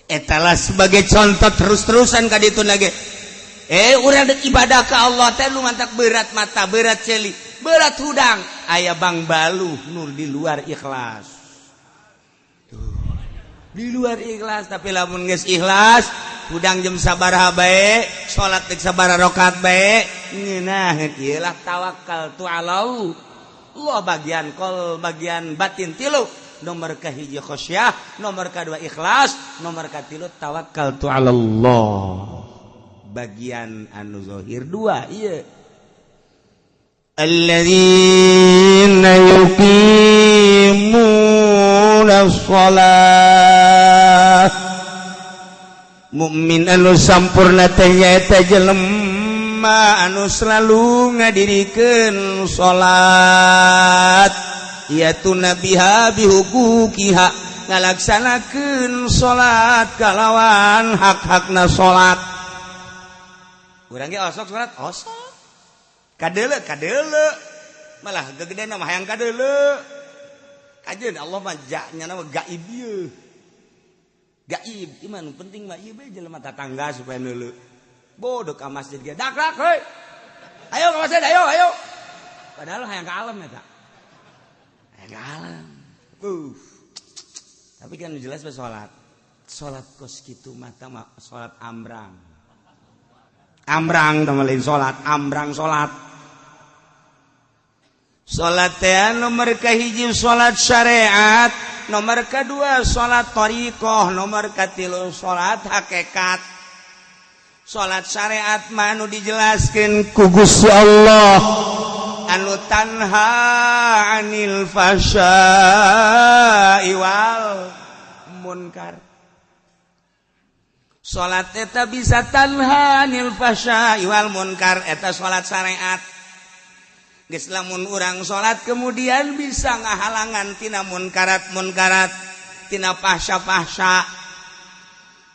Etalah sebagai contoh terus-terusan ka ditu lagi. Urang dek ibadah ka Allah teh nu mantak berat mata, berat ceuli, berat hudang. Aya bang balu nur di luar ikhlas. Tuh. Di luar ikhlas, tapi lamun geus ikhlas, hudang jam sabaraha bae, salat dek sabaraha rakaat bae, ngeunah ieu lah tawakal tu alau. Allah bagian kol, bagian batin tilu. Nomor kahiji khasyah, nomor kedua ikhlas, nomor katilu tawakal tu Allah. Bagian anu zahir dua iya. Alladzina yuqimuna shalah. Mukmin anu sampurna teh nyaeta jelema anu selalu ngadirikeun salat. Yatuna biha bihuquqiha, ngalaksanakeun salat kalawan hak-hakna salat. Urang ge osok salat, osok. Kadeuleu, kadeuleu. Malah gegedena mah hayang kadeuleu. Kajeun Allah mah nya mah gaib ieu. Gaib, ieu mah nu penting mah ieu bae jelema tatangga supaya neuleu. Bodoh ka masjid ge dak dak heuy. Ayo ka masjid, ayo, ayo. Padahal hayang ka alam eta. Hayang ka alam. Tapi kan jelas bae salat. Salat kos kitu mah tah mah salat ambrang. Ambrang tah mah lain salat, ambrang salat. Salat teh nomor kahiji salat syariat, nomor kedua salat thariqah, nomor katilu salat hakikat. Salat syariat mah anu dijelaskeun ku Gusti Allah anu tanha anil fahsya'i wal munkar. Salat eta bisa tanha anil fahsya'i wal munkar, eta salat syariat. Geus lamun urang salat kemudian bisa ngahalangan tina munkarat munkarat, tina fahsya-fahsya.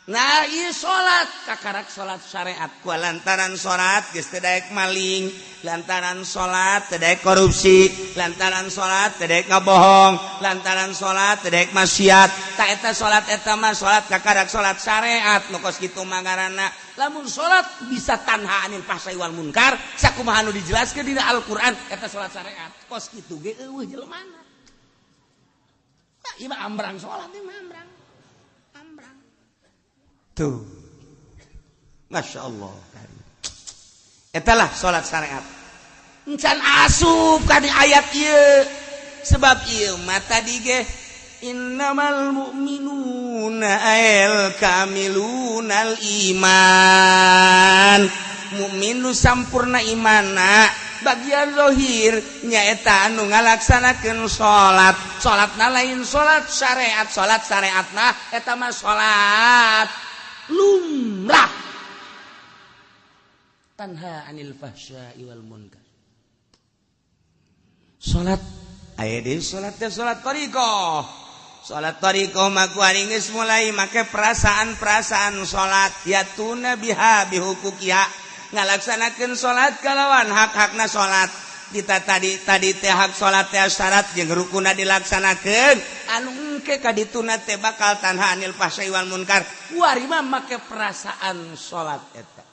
Nah, ieu salat kakarak salat syariat ku lantaran salat geus teu daek maling, lantaran salat teu daek korupsi, lantaran salat teu daek ngabohong, lantaran salat teu daek maksiat. Ta eta salat eta mah salat kakarak salat syariat nu kos kitu mah ngaranna. Lamun salat bisa tanha anil fahsai wal munkar, sakumaha anu dijelaskeun dina Al-Qur'an, eta salat syariat. Kos kitu ge eueuh jelemana. Nah, ieu mah ambrang salat, ieu mah ambrang. Ambrang. Tuh. Masya Allah. Etalah salat syariat. Encan asup ka di ayat ieu. Sebab ieu mah tadi ge innamal mu'minuna al kamilunal iman. Mukmin nu sampurna imana bagian zahir nyaeta anu ngalaksanakeun salat. Salatna lain salat syariat, salat syariatna eta mah salat lumrah. Tanha anil fahsya'i wal munkar. Salat aya deui salat teh salat thariqah. Salat thariqah mah ku ari geus mulai make perasaan-perasaan salat, yatuna biha bihuquqiha, ngalaksanakeun salat kalawan hak-hakna salat. Kita tadi tadi teh hak salat teh syarat jeung rukunna dilaksanakeun, anu engke ka dituna teh bakal tanha anil fahsya'i wal munkar. Kuari mah make perasaan salat eta.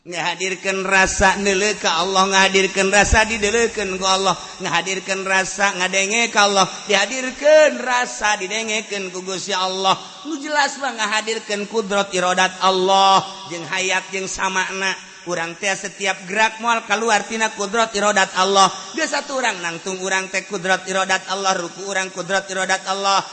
Ngahadirkeun rasa neuleu ka Allah, ngahadirkeun rasa dideuleukeun ku Allah, ngahadirkeun rasa ngadenge ka Allah, dihadirkeun rasa didengekeun ku Gusti Allah. Nu jelas mah ngahadirkeun kudrat iradat Allah jeung hayat jeung samakna. Urang teh setiap gerak moal keluar tina kudrat iradat Allah. Geus satu urang nangtung urang teh kudrat iradat Allah, ruku urang kudrat iradat Allah.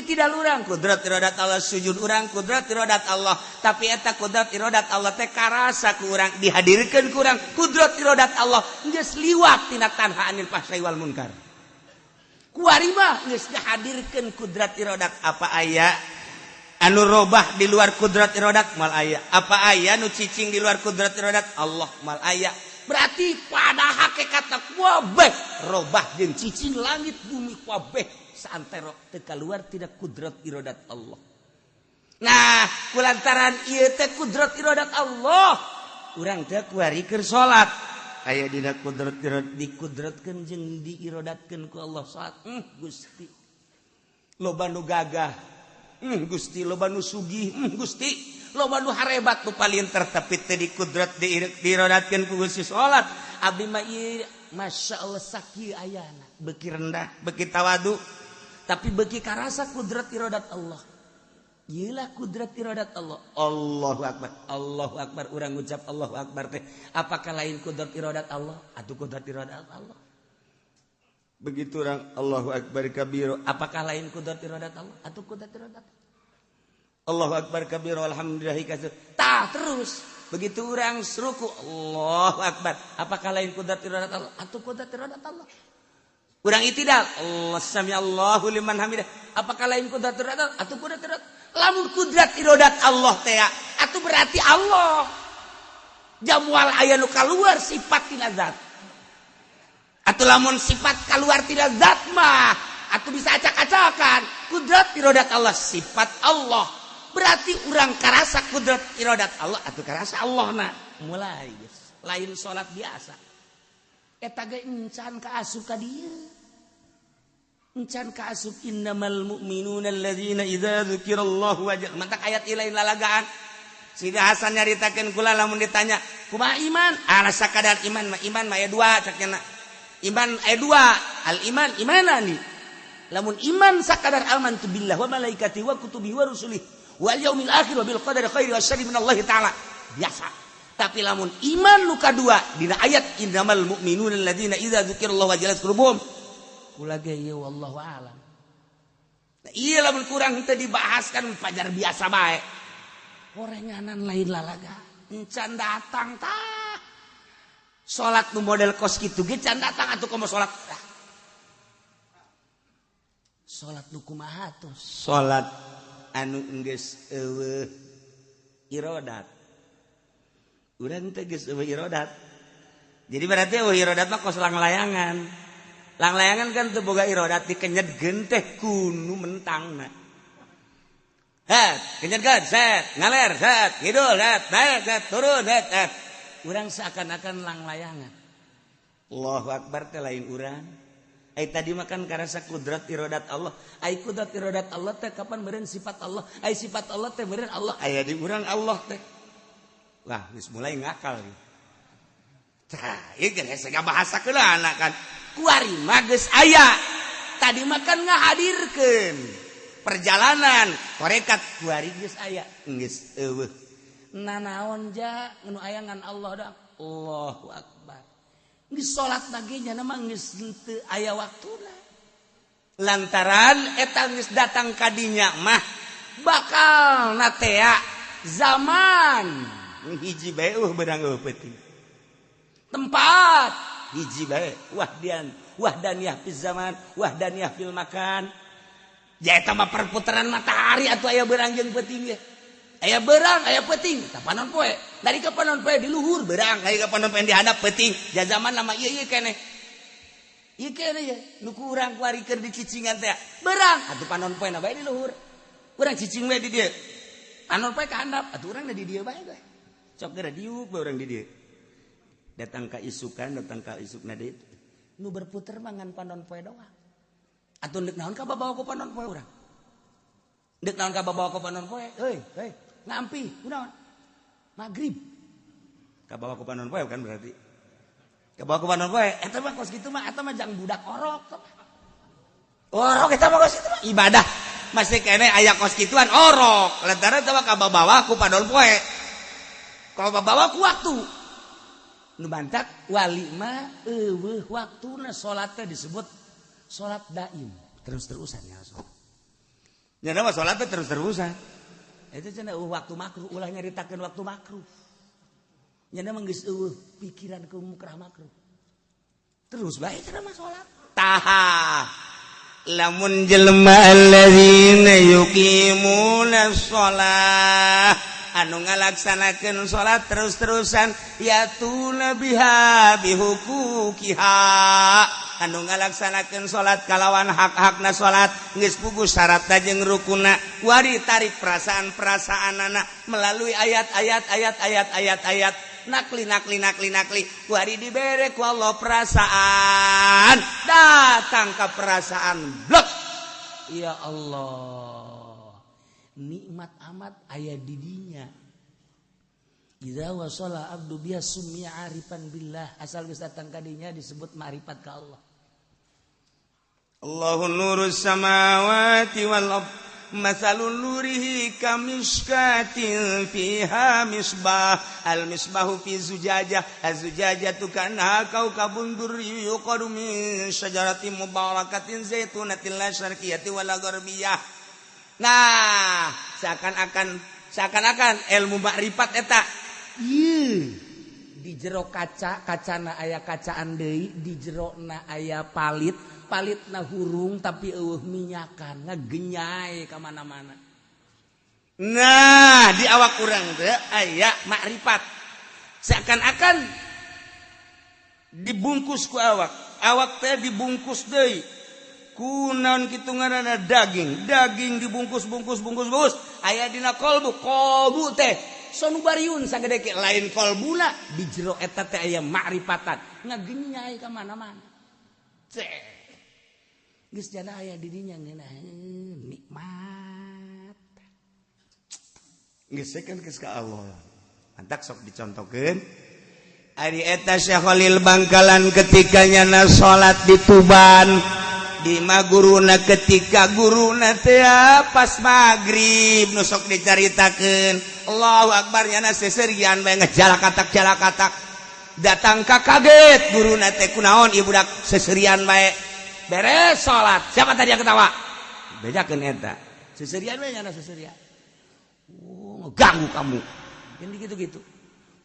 Tidak urang kudrat iradat Allah, sujud urang kudrat iradat Allah. Tapi eta kudrat iradat Allah teh karasa ku urang, dihadirkeun ku urang kudrat iradat Allah geus liwat tina tanha anil fahsai wal munkar. Kuari mah geus dihadirkeun kudrat iradat, apa aya anu robah di luar kudrat iradat? Mal aya. Apa aya nu cicing di luar kudrat iradat Allah? Mal aya. Berarti pada hakikatna kabeh robah jeung cicing langit bumi kabeh saantero teu kaluar tidak kudrat iradat Allah. Nah, kulantaran ieu teh kudrat iradat Allah, urang teh kuari keur salat aya dina kudrat iradat, dikudratkeun jeung diiradatkeun ku Allah salat. Gusti, loba nu gagah. Gusti loba nu sugih, Gusti loba nu harebat, nu palinter, tapi teu dikudrat diirodatkeun ku Gusti. Salat abdi mah ieu, Masya Allah, sakieu ayana, beuki rendah, beuki tawadu, tapi beuki karasa kudrat irodat Allah. Iyalah kudrat iradat Allah. Allahu Akbar, Allahu Akbar. Urang ngucap Allahu Akbar teh apakah lain kudrat iradat Allah? Atau kudrat iradat Allah? Begitu orang Allahu Akbar kabiro, apakah lain kudrat iradat Allah? Atau kudrat iradat Allahu Akbar kabiro, alhamdulillah kasir. Tah, terus begitu orang ruku, Allahu Akbar, apakah lain kudrat iradat Allah? Atau kudrat iradat Allah? Urang itidal, Allah sami Allahu liman hamidah, apakah lain kudrat iradat Allah? Atau kudrat iradat? Lamun kudrat iradat Allah teh atau berarti Allah jamual aya nu kaluar sifat tina zat. Atau lamun sifat keluar tina zat mah atau bisa acak-acakan. Kudrat iradat Allah sifat Allah, berarti urang karasa kudrat iradat Allah atau karasa Allah. Nah, mulai guys, lain salat biasa. Eta ge encan ka asup ka dieu, encan ka asup. Innamal mu'minuna alladzina idza dzukirallahu wajal. Mantak ayat lain lalagaan. Sidi Hasan nyaritakeun kula, lamun ditanya kumaha iman, ala sakadar iman mah, iman mah aya dua, cak iman aya dua, al iman imanani. Lamun iman sakadar amantu billah wa malaikati wa kutubi wa rusuli wal yaumil akhir wa bil qadari khairi wa syarri minallahi ta'ala, biasa. Tapi lamun iman nu kadua dina ayat innamal mu'minuna alladzina idza dzukirallahu wajilat qulubuhum, kula ge ieu wallahu alam. Nah, iya, lamun kurang teu dibahaskan pajar biasa bae orenganan, lain lalaga. Encan datang tah salat nu model kos kitu ge can datang. Atuh komo salat, salat nu kumaha tuh? Salat anu geus eueuh irodat. Urang teh geus eueuh irodat. Jadi berarti eueuh irodat mah kos langlayangan. Langlayangan kan teu boga irodat, dikenyetkeun teh kunu mentangna. Het, kenyetkeun, set, ngaler, set, ngidul, set, naik, set, turun, set, set. Urang seakan-akan langlayangan. Allahu Akbar teh lain urang. Ai tadi makan karasa kudrat irodat Allah. Ai kudrat irodat Allah teh kapan meureun sifat Allah? Ai sifat Allah teh meureun Allah aya di urang Allah teh. Wah, geus mulai ngakal. Tah, ieu geus bahasa anak kan. Kuari mah geus aya. Tadi makan ngahadirkeun perjalanan tarekat, kuari geus aya, geus eueuh. Nanaon ja nu aya ngan Allah dah. Allahu Akbar. Geus salat lagi nya mah geus teu aya waktuna. Lantaran eta geus datang kadinya mah bakal natea zaman hiji bae eueuh beurang eueuh peuting. Tempat hiji bae, wahdian wahdaniyah fil zaman, wahdaniyah fil makan. Ja eta mah perputaran matahari atuh aya beurang jeung peuting ge. Aya beurang, aya peuting, tah panon poe. Dari ke panon poe di luhur beurang, aya ke panon poe di handap peuting. Ja zaman nama ieu ieu keneh. Ieu keneh ye, nu ku urang kuari keur dicicingan teh. Beurang, atuh panon poe na bae di luhur. Urang cicing bae di dieu. Panon poe ka handap, atuh urang di dieu bae ge. Sok geura diuk bae urang di dieu. Datang ka isukan, datang ka isukna deui. Nu berputer mah ngan panon poe doang. Atuh deuk naon ka babawa ku panon poe urang? Deuk naon ka babawa ku panon poe? Heuy, heuy, ngampi, kunaon? Maghrib. Kabawa ku panon poe kan berarti. Kabawa ku panon poe, eta mah kos kitu mah, eta mah jang budak orok. Orok eta mah kos kitu mah ibadah. Masih kene aya kos kituan orok. Lantaran eta mah kabawa ku panon poe. Kabawa ku waktu. Nu bantak wali mah eueuh waktuna, salat teh disebut salat daim, terus-terusan ya salat. Nya mah salat teh terus-terusan. Itu cenah eueuh waktu makruh, ulah nyaritakeun waktu makruh. Nya mah geus eueuh pikiran ke mukrah makruh. Terus bae cenah mah salat. Tah, lamun jelema alladzina yuqimuna shalah, anu ngalaksanakeun salat terus-terusan, yatuna biha bihuquqiha, anu ngalaksanakeun salat kalawan hak-hakna salat, geus puguh syaratna jeung rukuna, wari tarik perasaan-perasaan anak melalui ayat-ayat, ayat-ayat, ayat-ayat, nakli, nakli, nakli, nakli, wari dibere ku Allah perasaan, datang ke perasaan blok, ya Allah. Nikmat amat aya di dinya. Idza wasala abdu biha summiya arifan billah, asal geus datang ka dinya disebut ma'rifat ka Allah. Allahu nurus samawati wal ard matsalun nurihi kamishkatin fiha misbah al misbahu fi zujajah az-zujajatu kanha kawkabun durri yuqadu min syajaratin mubarakatin zaitunatin la syarqiyatin wala gharbiyah. Nah, seakan-akan ilmu makrifat eta ieu di jero kaca, kacana aya kacaan deui, di jerona aya palit, palitna hurung tapi eueuh minyakan, ngegenyai ka mana-mana. Nah, di awak urang teh aya makrifat. Seakan-akan dibungkus ku awak, awak teh dibungkus deui. Ku naon kitu ngaranna daging, daging dibungkus bungkus bungkus bungkus, aya dina kolbu, kolbu teh sonubariun sagede ke lain kolbuna, di jero eta teh aya makrifatan, ngagenyai ka mana-mana. Cek. Geus jana aya di dinya ngeunaheun nikmat. Geus kan geus ka Allah. Mantak sok dicontokeun. Ari eta Syekh Khalil Bangkalan ketika nyana salat di Tuban di maguruna ketika guruna teh pas magrib nu sok dicaritakeun Allahu Akbar nyana seserian bae ngejalakatak-jalakatak datang ka kaget guruna teh kunaon ieu budak seserian bae beres salat siapa tadi yang ketawa bejakeun eta seserian bae nyana seserian oh ganggu kamu ini gitu-gitu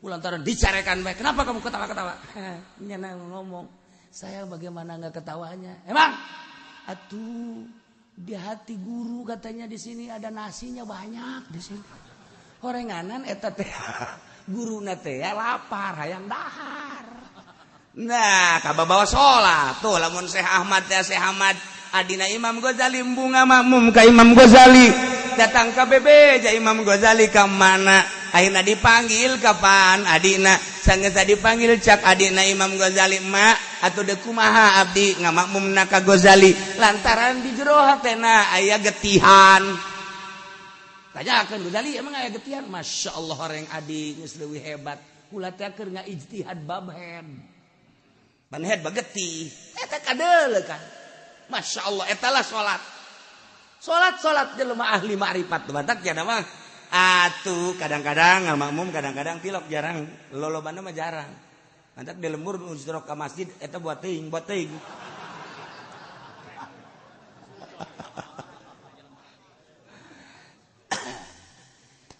lantaran dicarekan bae kenapa kamu ketawa-ketawa nyana ngomong saya bagaimana nggak ketawanya emang atuh di hati guru katanya di sini ada nasinya banyak di sini horenganan eta teh guruna teh lapar hayang dahar. Nah kababawa salat tuh lamun Syekh Ahmad teh Syekh Ahmad adina Imam Ghazali bunga makmum ka Imam Ghazali datang ka bebeja Imam Ghazali ka mana akhirna dipanggil kapan adina sanggeus dipanggil cak adina Imam Ghazali mak atuh deuk kumaha abdi ngamakmumna ka Ghazali lantaran di jero hatena aya getihan tanyakeun Ghazali emang aya getihan Masya Allah horeng adi geus leuwih hebat kula teh keur ngaijtihad bab head ban head bagetih eta kadeuleu kan Masya Allah eta lah salat salat salat jelema ahli ma'rifat batak ya mah atuh kadang-kadang ngamakmum kadang-kadang tilok jarang lolobana mah jarang mantak di lembur nu ka masjid eta buat teuing buat teuing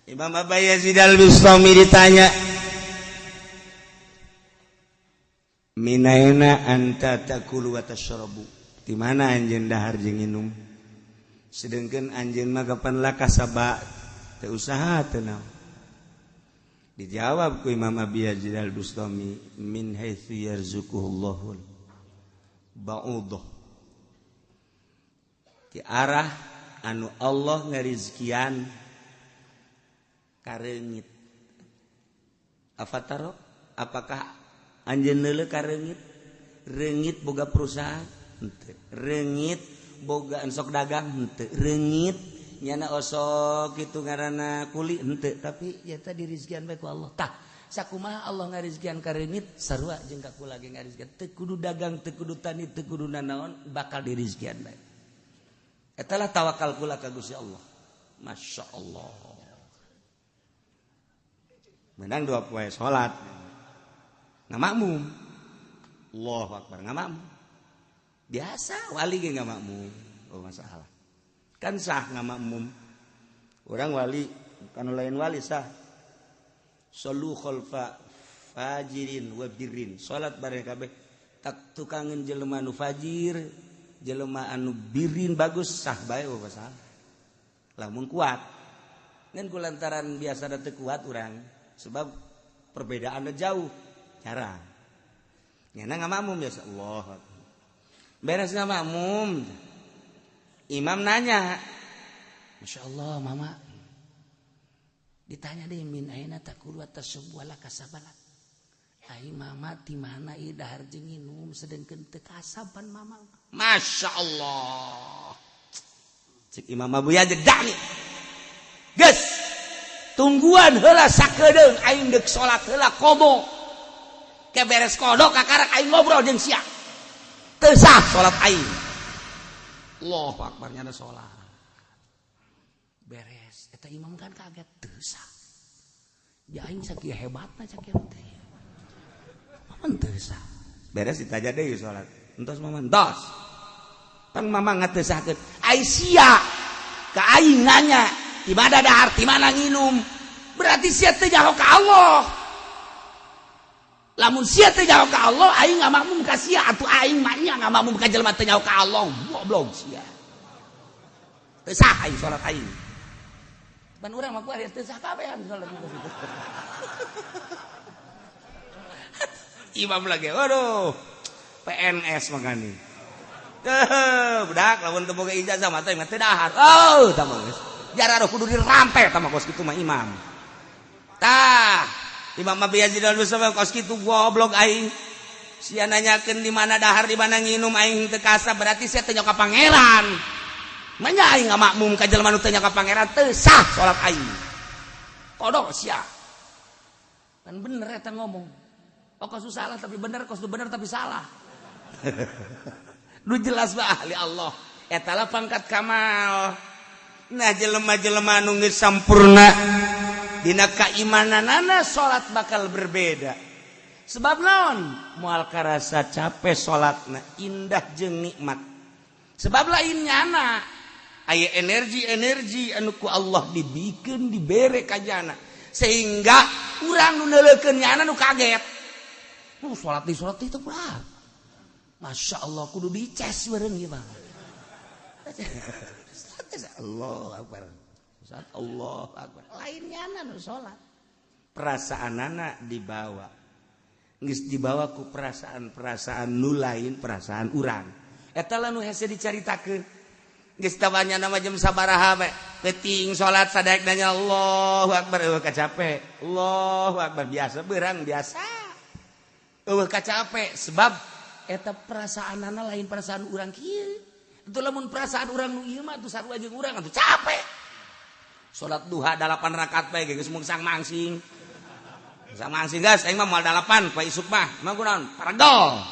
Imam Abu Yazid Al-Bustami ditanya minaina anta takulu wa tashrabu di mana anjeun dahar jeung minum sedengkeun anjeun mah kapan lakasaba teu usaha teu naon dijawab ku Imam Abi Yazid Al-Bustami min haitsu yarzuquhullahu ba'udah di arah anu Allah ngarizkian kareungit afataro apakah anjeun neuleuh kareungit reungit boga perusahaan henteu reungit boga ensok dagang henteu reungit nyana osok kitu ngaranna kuli henteu tapi ya tadi rizkian bae ku Allah tah sakumaha Allah ngarizkian ka reungit sarua jeung ka kula ge ngarizkian teu kudu dagang teu kudu tani teu kudu nanaon bakal dirizkian bae eta lah tawakal kula ka Gusti Allah Masya Allah menang dua poe salat ngamakmum Allahu Akbar ngamakmum biasa wali ge ngamakmum oh masalah kan sah ngamakmum orang wali kan lain wali sah solu khalfa fajirin wa birrin salat bareng kabeh tak tukangeun jelema anu fajir jelema anu birin bagus sah bae oh masalah lamun kuat ngan kulantaran biasa da teu kuat urang sebab perbedaannya jauh jarang nyana ngamakmum biasa Allah beres ngamakmum imam nanya Masya Allah mama ditanya deh min aina takulu atas sebuah kasabalat ai mama di mana ieu dahar jeung nginum sedengkeun teu kasaban mama Masya Allah cek Imam Abu Yazid dani Tungguan heula sakedeung aing deuk salat heula qada. Ke beres qada kakarak aing ngobrol jeung sia. Teu sah salat aing. Allahu akbar nyana salat. Beres eta imam kan kaget teu sah. Ya aing sakieu hebatna sakieu teh. Maman teu sah. Beres ditaja deui salat. Entos maman tos. Tang mama ngatesahkeun. Ai sia ka aing nanya, di mana dahar, di mana nginum. Berarti sia teu nyaho ka Allah. Lamun sia teu nyaho ka Allah, aing ngamakmum ka sia atuh aing mah nya ngamakmum ka jelema teu nyaho ka Allah. Goblok sia. Teu sah aing salat aing. Ban urang mah kuari teu sah kabehan salat gitu. Imam lagi, waduh, PNS makani. Budak lamun teu boga ijazah mah teh teu dahar. Oh, tah mah geus. Jararo kudu dirampe tah mah kos kitu mah imam. Tah, Imam Abi Yazid al-Bustami kos kitu goblok aing. Sia nanyakeun di mana dahar, di mana nginum aing teu kasa berarti sia teu nyaho ka pangeran. Manya aing ngamakmum ka jelema nu teu nyaho ka pangeran teu sah salat aing. Kodok sia. Kan bener eta ngomong. Oh kos salah tapi bener, kos bener tapi salah. Nu jelas mah ahli Allah. Eta lah pangkat kamal. Nah jelema-jelema nu geus sampurna dina kaimananana salat bakal berbeda. Sebab naon? Moal karasa capek salatna, indah jeung nikmat. Sebab lain nyana aya energi-energi anu ku Allah dibikeun dibere ka jana sehingga urang nu neuleukeun nyana nu kaget. Salat di salat itu pula. Masya Allah kudu dices bareng ieu mah. Allah akbar. Salat Allah akbar. Lain nyana nu salat. Perasaanana dibawa. Geus dibawa ku perasaan-perasaan nu lain perasaan urang. Eta lah nu hese dicaritakeun. Geus tawanya nama jam sabaraha bae. Peuting salat sadaek nanya Allahu akbar eueuh kacape. Allahu akbar biasa beurang biasa. Eueuh kacape sebab eta perasaanana lain perasaan urang kieu. Itu lamun perasaan urang nu ieu mah atuh sarua jeung urang atuh capek. Salat duha 8 rakaat bae geus mungsang mangsing. Mungsang mangsing geus aing mah moal 8 poe isuk mah. Mah kunaon? Paregel.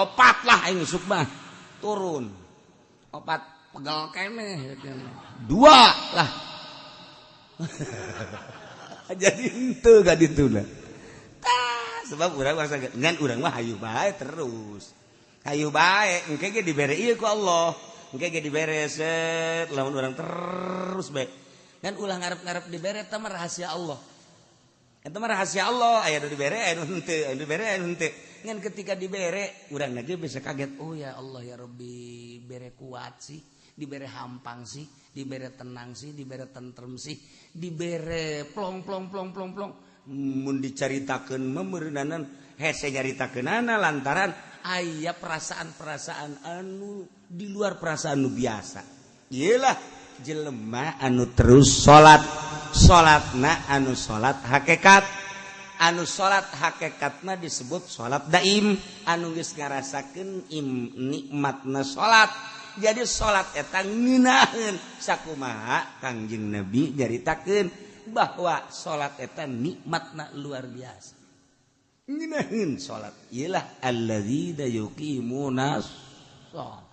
Opat lah aing isuk mah. Turun. Opat pegel keneh. 2 lah. Jadi henteu ka dituna. Tah sebab urang mah ngan urang mah hayu bae terus. Hayu bae engke ge dibere ieu ku Allah. Engke ge dibere set lamun urang terus bae. Dan ulah ngarep-ngarep dibere eta mah rahasia Allah. Eta mah rahasia Allah, aya nu dibere aya nu henteu, aya nu dibere aya nu henteu. Ngan ketika dibere urang lagi bisa kaget, oh ya Allah ya Rabbi, bere kuat sih, dibere hampang sih, dibere tenang sih, dibere tentrem sih, dibere plong plong plong plong plong. Mun dicaritakeun mah meureunanan hese nyaritakeunana lantaran aya perasaan-perasaan anu di luar perasaan nu biasa. Iyalah jelema anu terus salat, salatna anu salat hakikat, anu salat hakikatna disebut salat daim, anu geus ngarasakeun nikmatna salat. Jadi salat eta ngeunaheun sakumaha Kangjeng Nabi nyaritakeun bahwa salat eta nikmatna luar biasa. Ngeunaheun salat iyalah alladzina yuqimuna shalah.